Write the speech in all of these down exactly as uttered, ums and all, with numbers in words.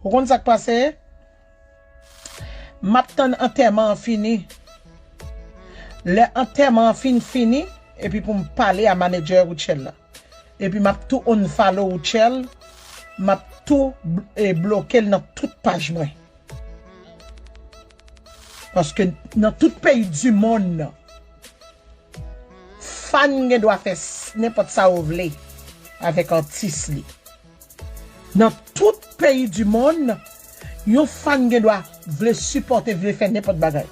Ou konn sa k pase? M ap tann antèman an fini. Lè antèman an fin fini, epi pou m pale a manedjè Rutshelle la. Epi m ap tou unfollow Rutshelle, m ap tou bl- e bloke l nan tout paj mwen. Paske nan tout peyi di monn, fan gen dwa fè s- nenpòt sa yo vle avèk atis li. Nan tout peyi di monn, yon fan gen dwa vle sipòte, vle fè nenpòt bagay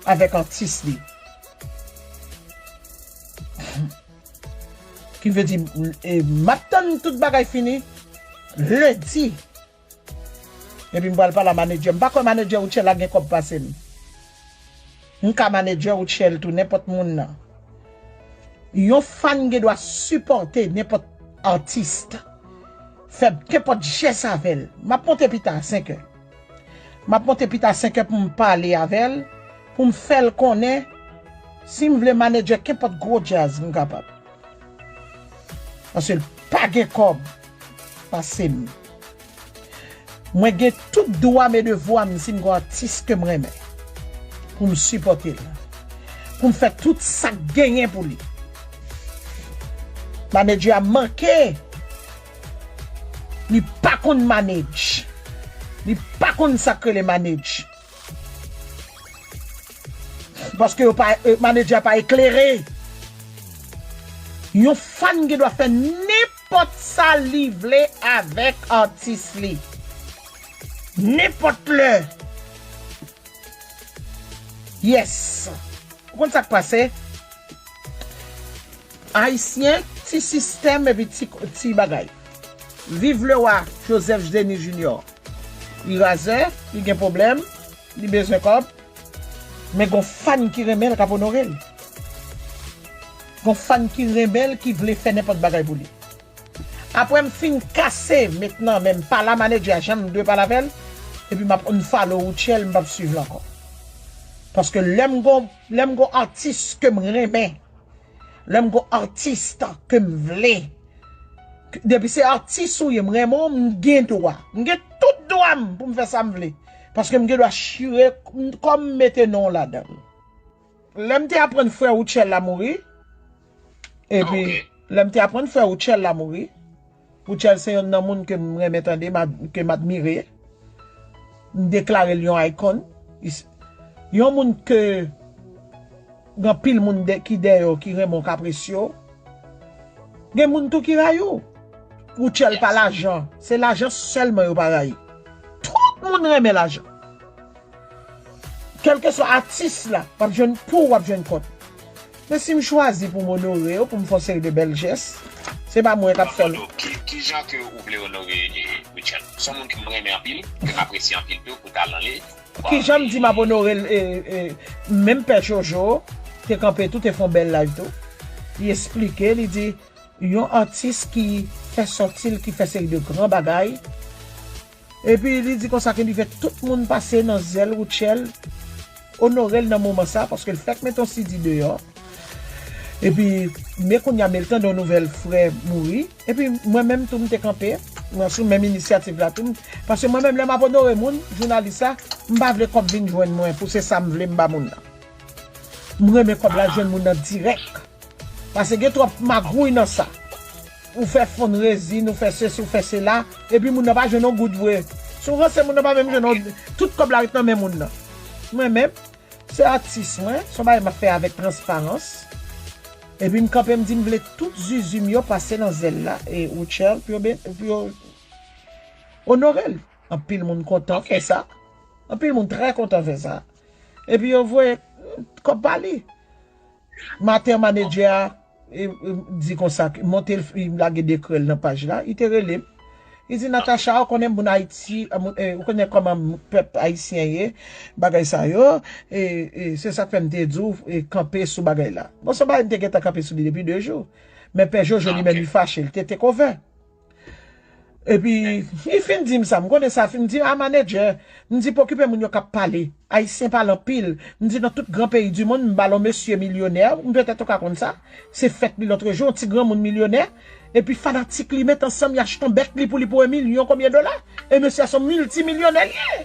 avèk atis li. Ki vle di, e, m ap tann tout bagay fini lendi. Epi m pral pale a manedjè. M pa kwè manedjè Rutshelle la gen kòb pase m. M ka manedjè Rutshelle tou, nenpòt moun nan. Yon fan gen dwa sipòte nenpòt atis. Fè nenpòt jès avè l. M ap monte pita a senk è. M ap monte pita a senk è pou m pale avè l, pou m fè l konnen si m vle manedjè kenpòt gwo djaz m kapab. Paske l pa gen kòb pase m. Mwen gen tout dwa m e devwa m si m gen atis ke m renmen. Pou m sipòte l. Pou m fè tout sa k genyen pou li. Manedjè a manke. Li pa konn manage. Li pa konn sa k rele manage. Paske yo pa, eh, manedjè a pa eklere. Yon fan gen dwa fè nenpòt sa li vle avèk atis li. Nenpòt lè. Yes. Ou konn sa k pase? Ayisyen, ti sistèm epi ti, ti bagay. Viv lewa Joseph Denis Junior. Li razè, li gen pwoblèm, li bezwen kòb. Men gon fan ki renmen l k ap onore l. Gon fan ki renmen l, ki vle fè nenpòt bagay pou li. Apre m fin kase, mentnan, men m pa la manedjè a, jan m dwe pale avè l, epi m ap unfollow Rutshelle, m p ap swiv l ankò. Paske lè m gon, lè m gon atis ke m renmen, lè m gon atis ke m vle, depi se atis ou ye, m renmen w, m gen dwa. M gen tout dwa m pou m fè sa m vle. Paske m gen dwa chire kò m, mete non w ladan l. Lè m te aprann frè Rutshelle la mouri, epi lè m te aprann frè Rutshelle la mouri, Rutshelle se yonn nan moun ke m renmen tande, m ad- ke m admire. M deklare l yon icon. Yon moun ke gen anpil moun de- ki dèyè w, ki renmen w, k apresye w. Gen moun tou ki rayi w. Rutshelle pa lajan. Se lajan sèlman yo pa rayi. Tout moun renmen lajan. Kèlkeswa atis la, w ap jwenn pou w ap jwenn kont. Men si m chwazi pou m onore yo, pou m fè yon seri de bèl jès, se pa mwen k ap fè l. Ki, ki jan ke ou vle onore, e, Rutshelle? Se yon moun ke m renmen anpil, ke m apresye anpil tou pou talan li. Ki jan m di m ap onore l, e, e, menm Pè Jojo te kanpe tou, te fè yon bèl live tou. Li esplike, li di, yon atis ki fè sòti l, ki fè seri de gran bagay. Epi li di konsa ke li vle tout moun pase nan zèl Rutshelle, onore l nan moman sa, paske l fèk mete yon C D deyò. Epi, men kounye a, men l tande yon nouvèl frè mouri. Epi, mwen menm tou, m te kanpe, mwen sou menm inisyativ la tou. Paske mwen menm, lè m ap onore moun, jounalis la, m pa vle kòb vin jwenn mwen, pou se sa m vle, m ba moun nan. M renmen kòb la jwenn moun nan dirèk. Paske gen twòp magouy nan sa. Ou fè fundraising, ou fè sesi, ou fè sela, epi moun nan pa jwenn yon goud vre. Si w ranse, moun nan pa menm jwenn yon, tout kòb la ret nan men moun nan. Mwen menm, se atis mwen, se yon bagay m ap fè avèk transparans. Epi m kanpe, m di m vle tout zuzu m yo pase nan zèl la, e Rutshelle, pou yo ben- pou yo onore l. Anpil moun kontan fè sa. Anpil moun trè kontan fè sa. Epi yo voye kòb pa li. Maten, manedjè a, e, e, di konsa, monte l, li lage dekrè l nan paj la, li te rele m. Li di, Natacha, ou konnen moun Ayiti, a, moun, e, ou konnen kòman pèp ayisyen ye, bagay sa yo, e, e, se sa k fè m te di w, e, kanpe sou bagay la. Bon, se yon bagay m te gentan kanpe sou li depi de jou. Men Pè Jojo, li menm, li fache, li te take over. Epi, li fin di m sa, m konnen sa, fin di, a, manedjè, m di, pa okipe moun yo k ap pale. Ayisyen pale anpil. M di, nan tout gran peyi di monn, m ba l yon mesye milyonè, m petèt ou ka konn sa. Se fèt li lòtrejou, yon ti granmoun milyonè. Epi fanatik li met ansanm, y achte yon bèt li pou li pou yon milyon konbyen dola. E mesye a se yon miltimilyonè li ye.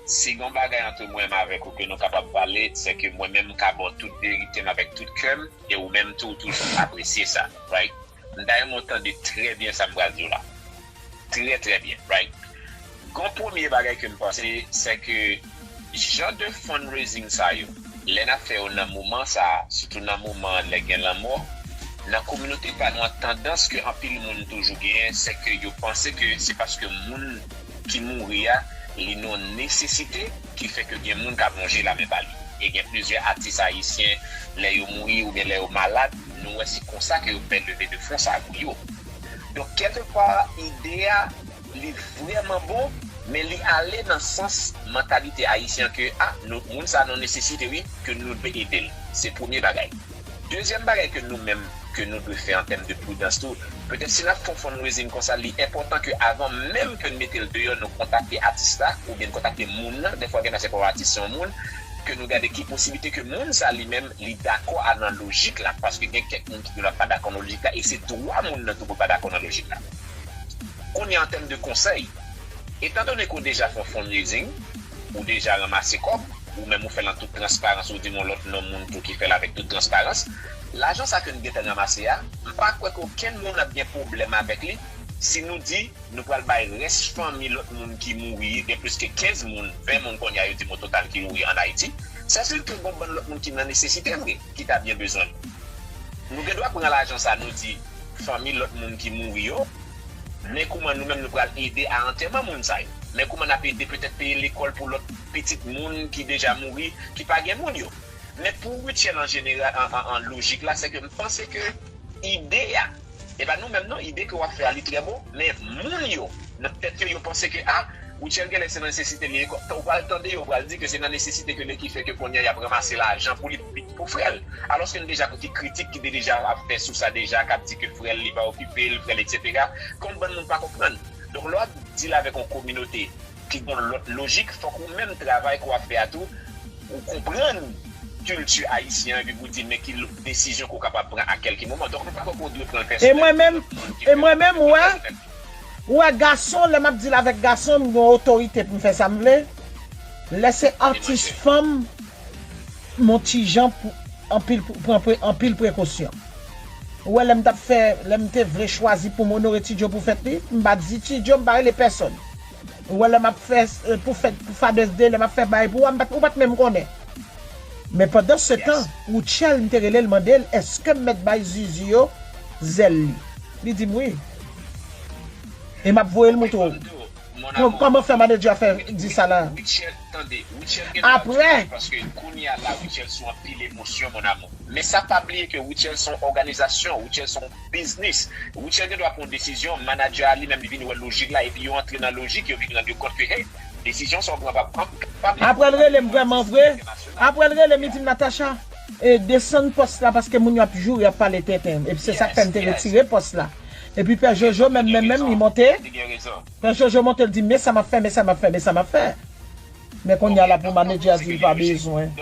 Si gen yon bagay ant mwen menm avèk ou ke nou kapab pale, se ke mwen menm m ka ba w tout verite m avèk tout kè m, e ou menm tou ou toujou apresye sa, right? M ta renmen w tande trè byen sa m pral di w la. Trè, trè byen, right? Gon premye bagay ke m panse, se ke jan de fundraising sa yo, lè n ap fè yo nan moman sa, sitou nan moman lè gen lanmò, nan kominote pa nou an, tandans ke anpil moun toujou genyen, se ke yo panse ke se paske moun ki mouri a, li nan nesesite, ki fè ke gen moun k ap lonje lamen ba li. E gen plizyè atis ayisyen, lè yo mouri oubyen lè yo malad, nou wè se konsa ke yo fè leve de fon sa pou yo. Donk, kèlkepwa, ide a, li vrèman bon, men li ale nan sans mantalite ayisyen ke, a, nou, moun sa nan nesesite, wi, ke nou dwe ede l. Se premye bagay. Dezyèm bagay ke nou menm, ke nou dwe fè an tèm de pridans tou, petèt si n ap fè yon fundraising konsa, li enpòtan ke avan menm ke n mete l deyò, nou kontakte atis la, oubyen n kontakte moun nan, dèfwa gen nan se pa yon atis, se yon moun, ke nou gade ki posiblite ke moun sa li menm, li dakò a nan lojik la, paske gen kèk moun ki genlè pa dakò nan lojik la, e se dwa moun nan tou pou l pa dakò nan lojik la. Kounye a, an tèm de konsèy, etandone ke w deja fè yon fundraising, ou deja ranmase kòb, ou menm ou fè l an tout transparans, ou di m yon lòt non moun tou ki fè l avèk tout transparans, lajan sa ke n gentan ranmase a, m pa kwè ke okenn moun ap gen pwoblèm avèk li si nou di nou pral bay rès fanmi lòt moun ki mouri, gen plis ke kenz moun, ven moun kounye a yo di m o total ki mouri ann Ayiti. Sèsil ke gon bann lòt moun ki nan nesesite vre, ki ta byen bezwen l. Nou gen dwa pran lajan sa, nou di fanmi lòt moun ki mouri yo, men kouman nou menm nou pral ede a antèman moun sa yo. Men kouman n ap ede petèt peye lekòl pou lòt pitit moun ki deja mouri, ki pa gen moun yo. Men pou Rutshelle an jeneral, an, an, an lojik la, se ke m panse ke ide a, e pa nou menm non, ide ke w ap fè a li trè bon, men moun yo, nan tèt yo, yo panse ke, a, Rutshelle genlè se nan nesesite li ye, ou pral tande yo, yo pral di ke se nan nesesite ke li ki fè ke kounye a y ap ranmase lajan pou li, pou frè l. Alòske n deja koute kritik ki te deja ap fè sou sa deja, k ap di ke frè l li pa okipe l, frè l, etsetera. Kon bann moun pa konprann. Donk, lè w ap deal avèk yon kominote ki gen yon lòt lojik, fòk ou menm travay ke w ap fè a tou, ou konprann kilti ayisyen an, epi pou di men ki lo-, desizyon ke w kapab pran a kèlke moman. Donk, m pa kwè ke w dwe pran l pèsonèl. E mwen menm, e mwen menm, ou wè, ou wè gason, lè m ap deal avèk gason, m gen otorite pou m fè sa m vle. Lè se atis fanm, m on ti jan pou anpil, pran pre-, anpil prekosyon. Ou wè, lè m t ap fè, lè m te vle chwazi pou m onore Ti Djo pou fèt li, m pa t di Ti Djo, m pa rele pèsonn. Ou wè, lè m ap fè, eh, pou fèt, pou Father's Day, lè m ap fè bagay pou ou, m pa t, ou pa t menm konnen. Men pandan se tan, Rutshelle, m te rele l, mande l, èske m mèt bay Zuzu yo zèl li? Li di m wi. E m ap voye l montre w. Kò-, kòman fè manedjè a fè di sa la? Rutshelle, tande, Rutshelle gen dwa di wi, paske kounye a la, Rutshelle sou anpil emosyon, mon amour. Men sa, pa bliye ke Rutshelle se yon òganizasyon, Rutshelle se yon biznis. Rutshelle gen dwa pran yon desizyon, manadjè a li menm li vin wè lojik la, epi yo antre nan lojik, yo vin rann yo kont ke, hey, desizyon sa w pran pa, pa, pa bliye. Apre l rele m vrèman vre, apre l rele m, li di m, Natacha, e, desann pòs la paske moun yo ap joure, y ap pale tenten. Epi se sa k fè m te retire pòs la. Epi Pè Jojo menm, menm, menm, li monte. Pè Jojo monte, l di, men sa m ap fè, men sa m ap fè, men sa m ap fè. Men kounye a la pou manedjè a di l pa bezwen.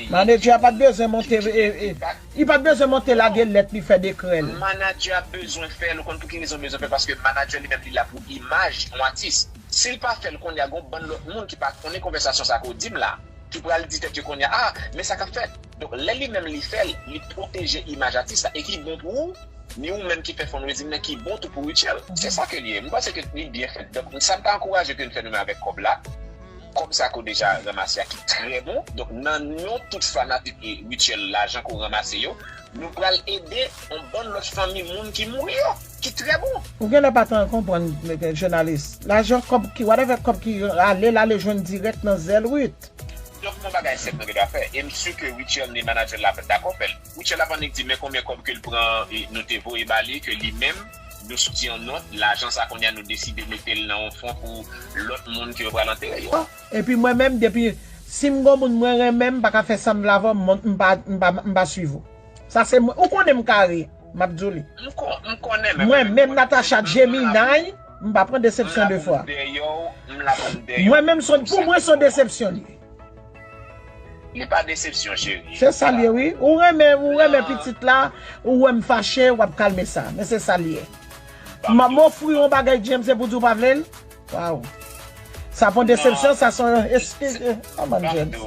Manedjè a pa t bezwen monte, e, e, li pa t bezwen monte lage lèt li fè dekrè l. Manadjè a bezwen fè l, ou konn pou ki rezon l bezwen fè l? Paske manadjè li menm li la pou imaj yon atis. Si l pa fè l, kounye a gon bann lòt moun ki pa konnen konvèsasyon sa ke w di m la, ki pral di tèt yo kounye a, a, men sa k ap fèt. Donk, lè li menm li fè l, li pwoteje imaj atis la, e ki bon pou ou, ni ou menm ki fè fundraising nan ki bon tou pou Rutshelle. Se sa ke li ye. M panse ke li byen fèt. Donk, sa m ta ankouraje ke n fè nou menm avèk kòb la. Kòb sa ke w deja ranmase a ki trè bon. Donk, nan non tout fanatik Rutshelle, lajan ke w ranmase yo, nou pral ede yon bann lòt fanmi moun ki mouri yo, ki trè bon. Ou genlè pa t konprann, jounalis. Lajan kòb ki, whatever kòb ki ale, l ale jwenn dirèk nan zèl Ruth. Donk, yon bagay senp nou gen dwa fè. E m si ke Rutshelle ni manadjè l la dakò fè l. Rutshelle ap annik di, men konbyen kòb ke l pran, e, nou te voye ba li, ke li menm, nou soti yon nòt, lajan sa kounye a nou deside mete l nan yon fon pou lòt moun ke yo pral antere yo. Epi mwen menm, depi si m gon moun mwen renmen, m pa ka fè sa m vle avè w, m, m pa, m pa, m pa swiv ou. Sa se mwen. Ou konnen m kare, m ap di w li. M kon-, m konnen, men mwen menm, Natacha Gemini, m pa pran desepsyon de fwa. Mwen menm, se, pou mwen, se yon desepsyon li ye. Li pa desepsyon, cheri. Se sa l ye, wi. Ou renmen, ou renmen pitit la, ou wè m fache, w ap kalme sa. Men se sa l ye. M ap ofri yon bagay, James, se pou di w pa vle l? Waw. Sa pa desepsyon, sa se yon eskiz. Kòman, James?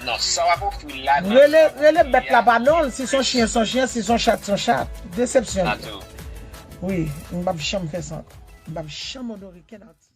Non, sa w ap ofri la. Rele, rele bèt la pa non l. Si se yon chyen, se yon chyen. Si se yon chat, se yon chat. Desepsyon. Wi, m p ap janm fè sa ankò. M p ap janm onore kenn atis.